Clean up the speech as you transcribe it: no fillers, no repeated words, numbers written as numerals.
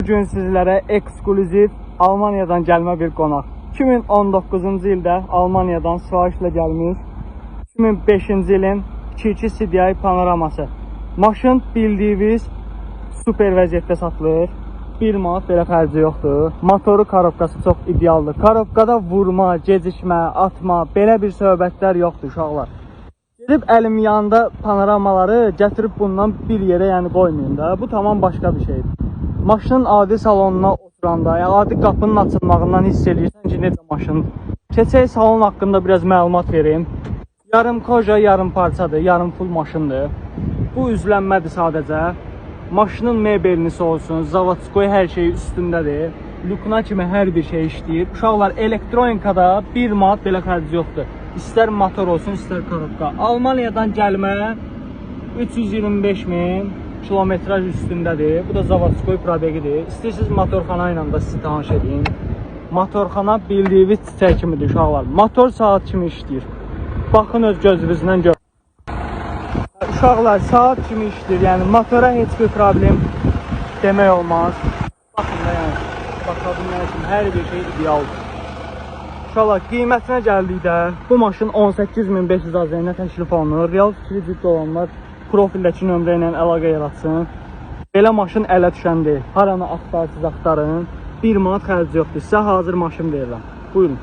Bugün sizlərə ekskluziv Almaniyadan gəlmə bir qonaq. 2019-cu ildə Almaniyadan sifarişlə gəlmiş 2005-ci ilin 2.2 CDI panoraması. Maşın bildiyiniz super vəziyyətdə satılır. 1 manat belə xərci yoxdur. Motoru, korobkası çox idealdır. Korobkada vurma, gecikmə, atma, belə bir söhbətlər yoxdur uşaqlar. Gedib əlim yanında panoramaları gətirib bundan bir yerə yəni qoymayın da. Bu tamam başqa bir şeydir. Maşının adi salonuna oturanda, yəni adi qapının açılmağından hiss eləyirsən ki, necə maşındır. Keçək salon haqqında biraz məlumat verim. Yarım koja, yarım parçadır, yarım full maşındır. Bu üzlənmədir sadəcə. Maşının mebelini olsun, zavodskoy hər şeyi üstündədir. Lükuna kimi hər bir şey işləyir. Uşaqlar elektronikada 1 manat belə xərci yoxdur. İstər motor olsun, istər korobka. Almaniyadan gəlmə 325 min kilometraj üstündədir. Bu da zavodskoy probeqidir. İstəyirsiniz motorxana ilə də sizi tanış edeyim. Motorxana bildiyiniz çiçək kimidir uşaqlar. Motor saat kimi işləyir. Baxın öz gözünüzlə görün. Uşaqlar saat kimi işləyir. Yəni motora heç bir problem demək olmaz. Baxın da yəni baxa bilmək üçün hər bir şey idealdır. Uşaqlar qiymətinə gəldikdə bu maşın 18.500 AZN təklif olunur. Real fikri ciddi olanlar profildəki nömrə ilə əlaqə yaratsın. Belə maşın ələ düşən deyil. Haranı axtarsız axtarın. 1 manat xərci yoxdur. Sizə hazır maşın verirəm. Buyurun.